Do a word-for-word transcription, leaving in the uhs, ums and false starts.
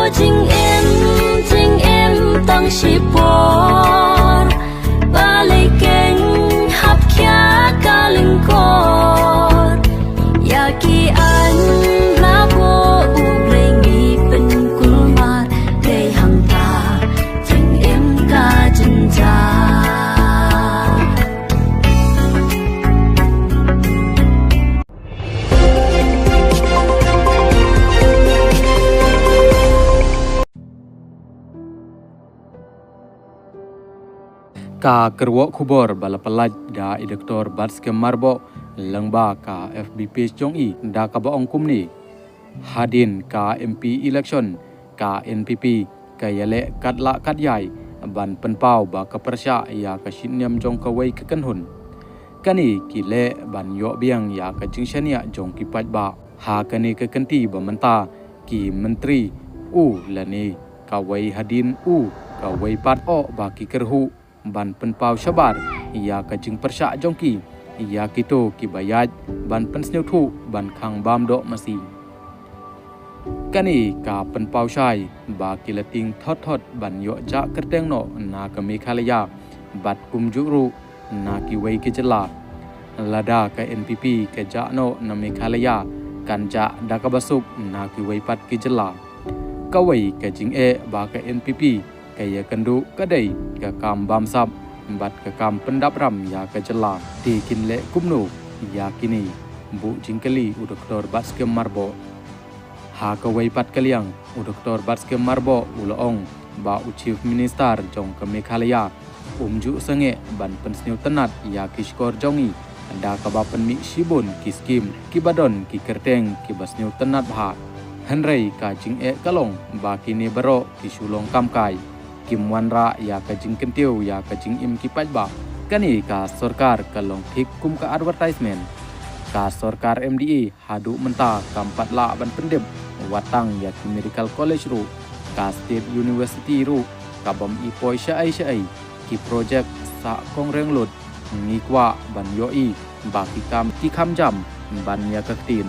Jingim, jingim tang shipor, ba lei keng hap khia ka lyngkor. Ïa ki aiñ la buh U Blei ngi pynkulmar, dei hangta jingim ka jynjar. Ka kyrwoh khubor ba la pyllait da i Doktor Batskhem Myrboh lyngba ka F B page jong i da kaba ong kumne. Hadien ka M P election, ka N P P ka ïaleh katlah katïai ban pynpaw ba ka pyrshah ïa ka shitñiam jong kawei ka kynhun. Kane ki leh ban ïoh biang ïa ka jingshaniah jong ki paidbah. Ha kane ka kynti ba mynta ki myntri u lane kawei hadien u kawei pat oh ba ki kyrhuh ban pynpaw shabar ïa ka jingpyrshah jong ki ïa kito kiba ïaid ban pynsngewthuh ban khang bam doh masi. Kane ka pynpaw shai ba ki la tieng thot thot ban ïoh jah kyrteng noh na ka Meghalaya bad kumjuh ruh na kiwei ki jylla. Lada ka N P P ka jah noh na Meghalaya, kan jah da kaba suk na kiwei pat ki jylla. Kawei ka jingeh ba ka N P P ka ïakynduh ka dei ka kam bamsap bad ka kam pyndap ram ïa ka jylla. Te kin leh kumno ïa kine? Buh jingkylli u Doktor Batskhem Myrboh. Ha kawei pat ka liang, u Doktor Batskhem Myrboh u la ong ba u Chief Minister jong ka Meghalaya um ju sangeh ban pynsngewtynnat ïa ki shkor jong i da kaba pynmih shibun ki skim kiba don ki kyrteng kiba sngewtynnat bha. Hynrei ka jingeh ka long ba kine baroh ki shu long kam kai, kim wanrah ïa ka jingkyntiew ïa ka jingim ki paidbah. Kane ka sorkar ka long thik kum ka advertisement. Ka sorkar M D A haduh mynta kam pat lah ban pyndep wat tang ïa ki medical college ruh, ka state university ruh ka bym i poi shaei shaei, ki project sah kongreng lut ngi kwah ban ïohi ba ki kam ki kham jam ban ïa ka ktien.